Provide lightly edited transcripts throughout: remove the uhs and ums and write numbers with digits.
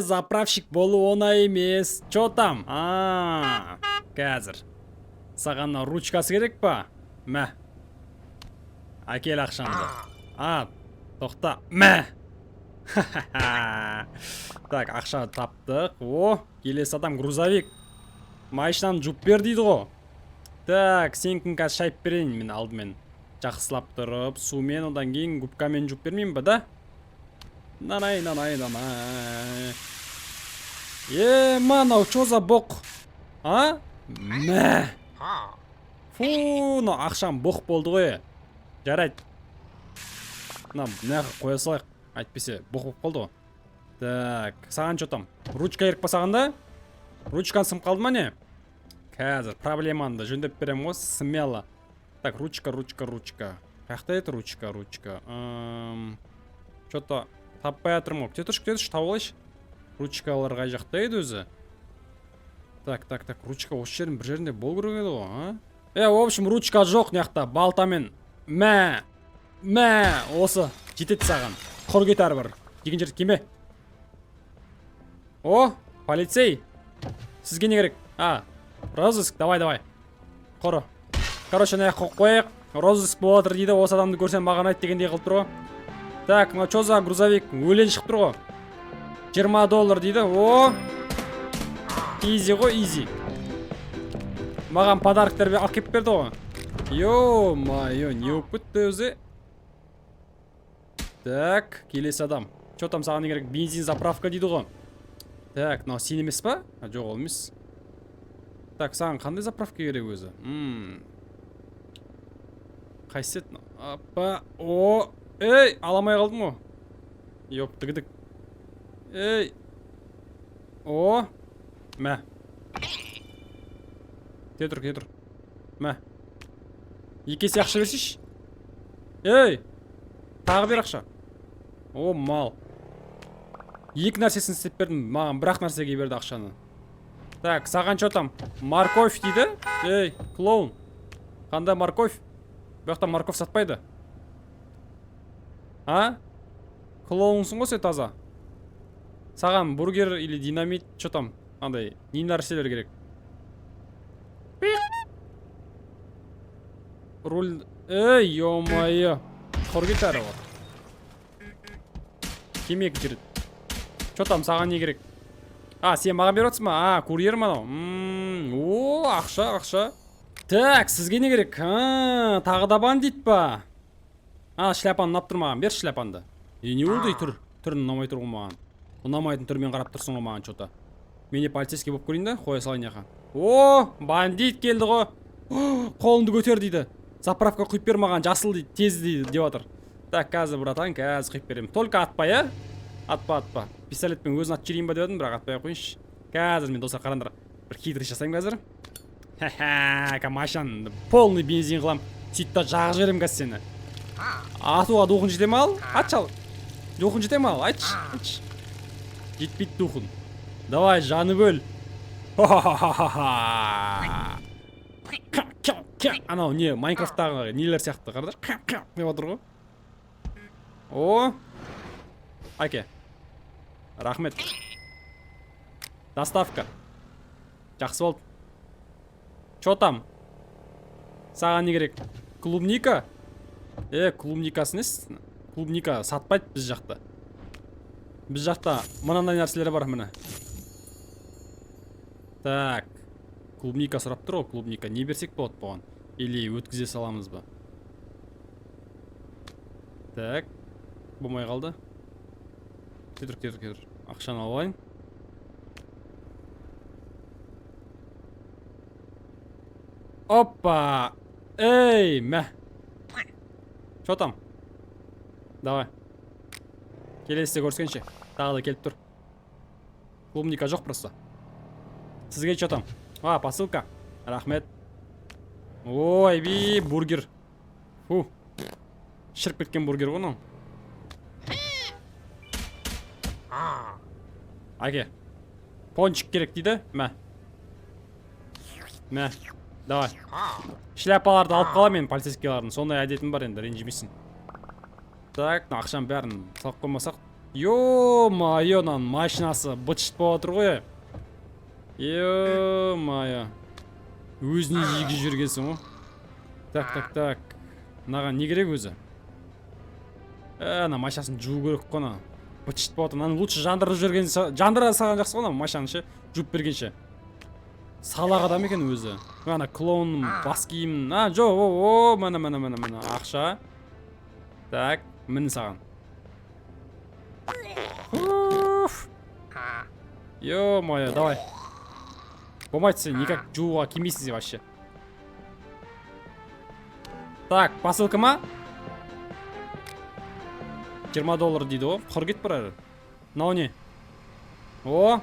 Заправщик болу оңай емес. Чё там? А, қазір. Саған мына ручкасы керек па? Мә. Әкел ақшаңды. А, тоқта. Мә. Так, ақша таптық. О, келесі адам грузовик. Машинаны жуып бер дейді ғой. Так, сенікін қазір шайып берейін мен алдымен. Жақсылап тұрып, сумен, одан кейін губкамен жуып бермеймін ба, да? Нанай, нанай, нанай. Е, мынау чё за боқ? А? Мә. Фу, мынау ақшам боқ болды ғой. Жарайды. Мына мына жаққа қоя салайық. Әйтпесе боқ болып қалды ғой. Так, саған чё там? Ручка керек па саған да? Ручкаң сынып қалды ма не? Қазір проблеманы да жөндеп беремін ғой, смело. Так, ручка, ручка, ручка. Қаяқта еді ручка, ручка? Чё-то таппай жатырмын ғой. Күте тұршы, күте тұршы, тауып алайыншы. Ручкалар қай жақта еді өзі? Так, так, так, ручка осы жердің бір жерінде болу керек еді ғой, а? Е, в общем, ручка жоқ мына жақта. Балтамен. Мә. Мә, осы жетеді саған. Құр кет әрі бір. Деген жерде кеме. О, полицей. Сізге не керек? А, розыск, давай, давай. Құры. Короче, мына жаққа қойып қояйық. Розыск болып жатыр дейді. Осы адамды көрсем, маған айт дегендей қылып тұр ғой. Так, мынау чё за грузовик? Өлең шығып тұр ғой. 20 доллар дейді. О! Изи ғой, изи. Маған подароктар алып келіп берді ғой. Ё-моё, не болып кетті өзі? Так, келесі адам. Чё там, саған не керек? Бензин заправка дейді ғой. Так, мынау сен емес па? А, жоқ, ол емес. Так, саған қандай заправка керек өзі? Қайсысы еді мынау? Апа, о, ей, ала алмай қалдым ғой. Ёп, тігідік. Ей. О, мә. Те тұр, те тұр. Мә. Екі есе ақша берсейші. Ей! Тағы бер ақша. О, мал. Екі нәрсесін істеп бердім, маған бір ақ нәрсеге берді ақшаны. Так, саған чё там? Морковь дейді. Ей, клоун. Қандай морковь? Бұл жақта морковь сатпайды. А? Клоунсың ғой сен таза. Саған бургер или динамит, чё там? Андай, не нәрселер керек? Пиқ. Руль. Ей, ё-моё. Құр кет әрі бар. Кеме жүреді. Чё там, саған не керек? А, сен маған беріп отырсың ба? А, курьер ма анау? О, ақша, ақша. Так, сізге не керек? А, тағы да бандит па? А, шляпаны ұнап тұр маған. Берші шляпаңды. Е, не болды, түр? Түрін ұнамай тұр ғой маған. Ұнамайтын түрмен қарап тұрсың ғой маған чё-то. Мен де полицейский болып көрейін да, қоя салайын жаққа. О, бандит келді ғой. Қолыңды көтер дейді. Заправка құйып бер маған, жасыл дейді, тез дейді деп жатыр. Так, қазір, братан, қазір құйып беремін. Только атпа, иә? Атпа, атпа. Пистолетпен өзін атып жіберейін ба деп едім, бірақ атпай ақ қояйыншы. Қазір мен, достар, қараңдар. Бір хитрость жасаймын қазір. Ха-ха, машинаны полный бензин қылам. Сөйтіп та жағып жіберемін қазір сені. Атуға духың жете ме ал? Атшы ал. Духың жете ме ал? Айтшы, айтшы. Жетпейді духың. Давай, жанып өл. Ха-ха-ха-ха. Анау не, Майнкрафттағы нелер сияқты, қараңдар. Деп отыр ғой. О! Әке. Рахмет. Доставка. Жақсы болды. Чё там? Саған не керек? Клубника? Е, клубникасы несі? Клубника сатпайды біз жақта. Біз жақта мынандай нәрселер бар, міне. Так. Клубника сұрап тұр ғой, клубника. Не берсек болады бұған? Или өткізе саламыз ба? Так. Болмай қалды. Кетір, кетір, кетір. Ақшаны алып алайын. Опа! Ей, мә. Чё там? Давай. Келесіде көріскенше. Тағы да келіп тұр. Клубника жоқ просто. Сізге чё там? А, посылка. Рахмет. Ой, би, бургер. Фу. Шіріп кеткен бургер ғой мынау. Әке. Пончик керек дейді. Мә. Мә. Давай. Шляпаларды алып қаламын мен полицейскийлардың. Сондай әдетім бар енді, ренжімейсің. Так, мына ақшаның бәрін салып қоймасақ, Ё-моё, мынаның машинасы быт-шыт болып жатыр ғой. Ё-моё. Өзіне жегізіп жібергенсің ғой. Так, так, так. Мынаған не керек өзі? Ана машинасын жуу керек қой ана. Быт-шыт болып жатыр. Мынаны лучше жандырып жіберген, жандыра салған жақсы ғой ана машинаны ше, жуып бергенше. Салақ адам екен өзі. Ана клоун бас киім. А, жоқ, о, о, міне, міне, міне, міне, ақша. Так, міне саған. Уф. Ё-моё, давай. Болмайды, сен никак жууға келмейсің вообще. Так, посылка ма? 20 доллар дейді ғой. Құр кет бар әрі. Мынау не? О!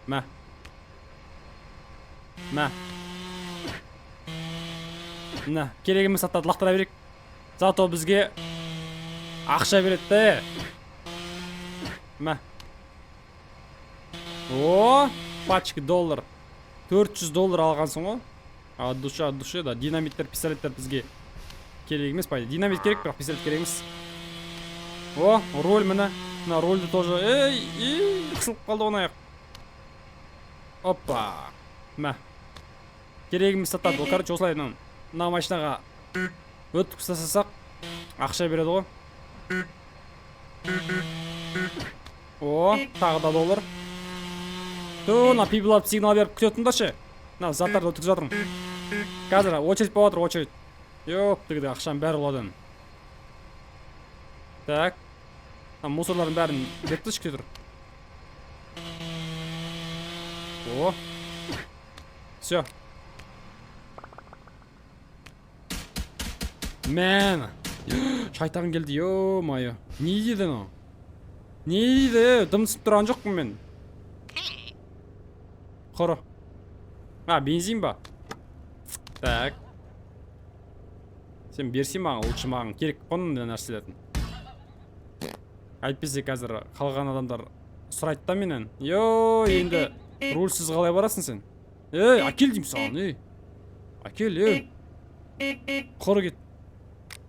Мә. Мә. Мына, керек емес заттарды лақтыра берейік. Зато бізге ақша береді де. Мә. О, пачка доллар. 400 доллар алғансың ғой. От души, от души, да. Динамиттер, пистолеттер бізге керек емес, по идее. Динамит керек, бірақ пистолет керек емес. О, руль міне. Мына рульді тоже. Ей, ей, қысылып қалды ғой аяқ. Опа. Мә. Керек емес заттарды. Короче, осылай мына машинаға өткізіп тастасақ, ақша береді ғой. О, тағы да доллар. Ту, мына пибилап сигнал беріп күтетін да ше. Мына заттарды өткізіп жатырмын. Қазір очередь болып жатыр, очередь. Ёптігді, ақшаның бәрі болады енді. Так. Мына мусорлардың бәрін беріп тасташы, күте тұр. О. Всё. Мә. Шайтан келді, ё-моё. Не дейді анау? Не дейді? Дым түсіп тұрған жоқпын мен. Құры. А, бензин ба? Так. Сен берсең маған, лучше маған керек қой мындай нәрселердің. Әйтпесе қазір қалған адамдар сұрайды да менен. Йо, енді рульсіз қалай барасың сен? Ей, әкел деймін саған, ей. Әкел, ей. Құры кет.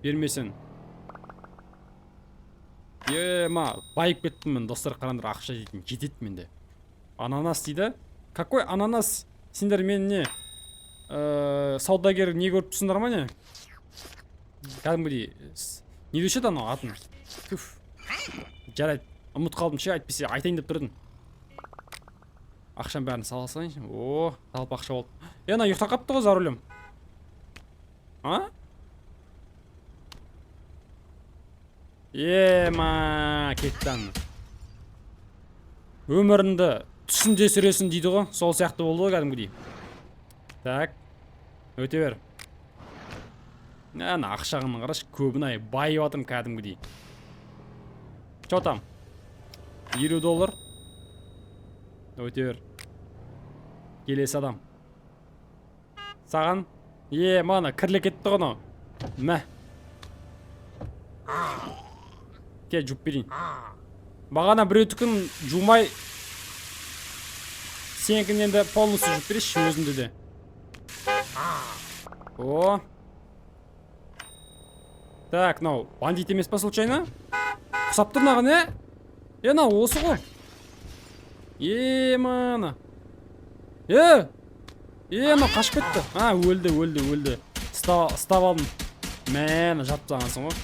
Бермесең. Е, ма, байып кеттім мен, достар, қараңдар, ақша дейтін жетеді менде. Ананас дейді. Какой ананас? Сендер мен не? Саудагер не көріп тұрсыңдар ма не? Кәдімгідей, не деуші еді анау атын? Түф. Жарайды, ұмытып қалдым ше, әйтпесе айтайын деп тұрдым. Ақшаның бәрін сала салайыншы. О, жалпы ақша болды. Е, ана ұйықтап қалыпты ғой за рулем. А? Е, ма, кетті ана. Өміріңді түсінде сүресің дейді ғой, сол сияқты болды ғой кәдімгідей. Так, өте бер. Ана ақшағын қарашы, көбін ай, байып жатырмын кәдімгідей. Чё там? 50 доллар. Өте бер. Келесі адам. Саған. Е, мана кірлі кетті ғой анау. Мә. Кел, жуып берейін. Бағана біреудікін жумай, сенікін енді полностью жуып берейінші өзімді де. О. Так, мынау бандит емес па случайно? Ұқсап тұр мынаған, е? Е, мынау осы ғой. Е, мана. Е! Е, мынау қашып кетті. А, өлді, өлді, өлді. Ұстап алдым. Мә, мына жатып тастағансың ғой.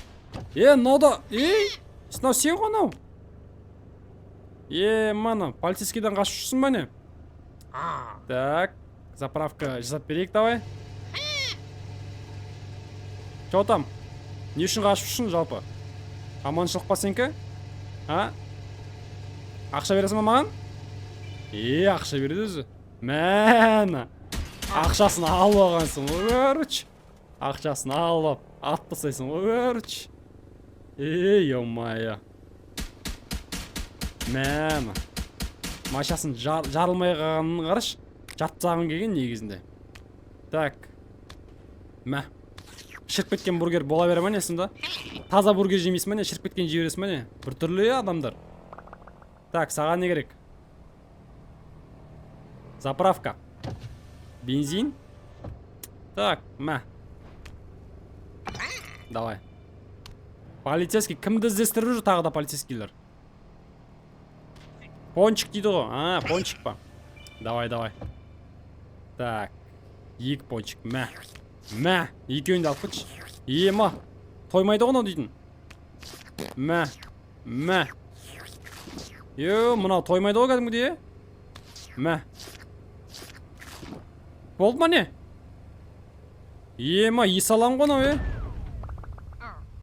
Е, мынау да, ей, мынау сен ғой мынау. Е, мана, полицейскийден қашып жүрсің ба не? Так, заправка жасап берейік, давай. Чё там? Не үшін қашып жүрсің жалпы? Аманшылық па сенікі? А? Ақша бересің ба маған? Е, ақша береді өзі. Мәні. Ақшасын алып алғансың ғой, короче. Ақшасын алып, атып тастайсың ғой, короче. Ей, ё-моё. Мәні. Машасын жарылмай қалғанын қарашы. Жатып тастағым келген негізінде. Так. Мә. Шіріп кеткен бургер бола бере ма не сонда? Таза бургер жемейсің ба не? Шіріп кеткен жей бересің ба не? Біртүрлі адамдар. Так, саған не керек? Заправка. Бензин. Так, мә. Давай. Полицейский кімді іздестіріп жүр тағы да, полицейскийлер? Пончик дейді ғой. А, пончик па? Давай, давай. Так, екі пончик, мә, мә, екеуін де алып кетші. Ема, тоймайды ғой мынау дейтін. Мә, мә. Е, мынау тоймайды ғой кәдімгідей, е? Мә, болды ма, не? Ема, ес аламын ғой мынау, е.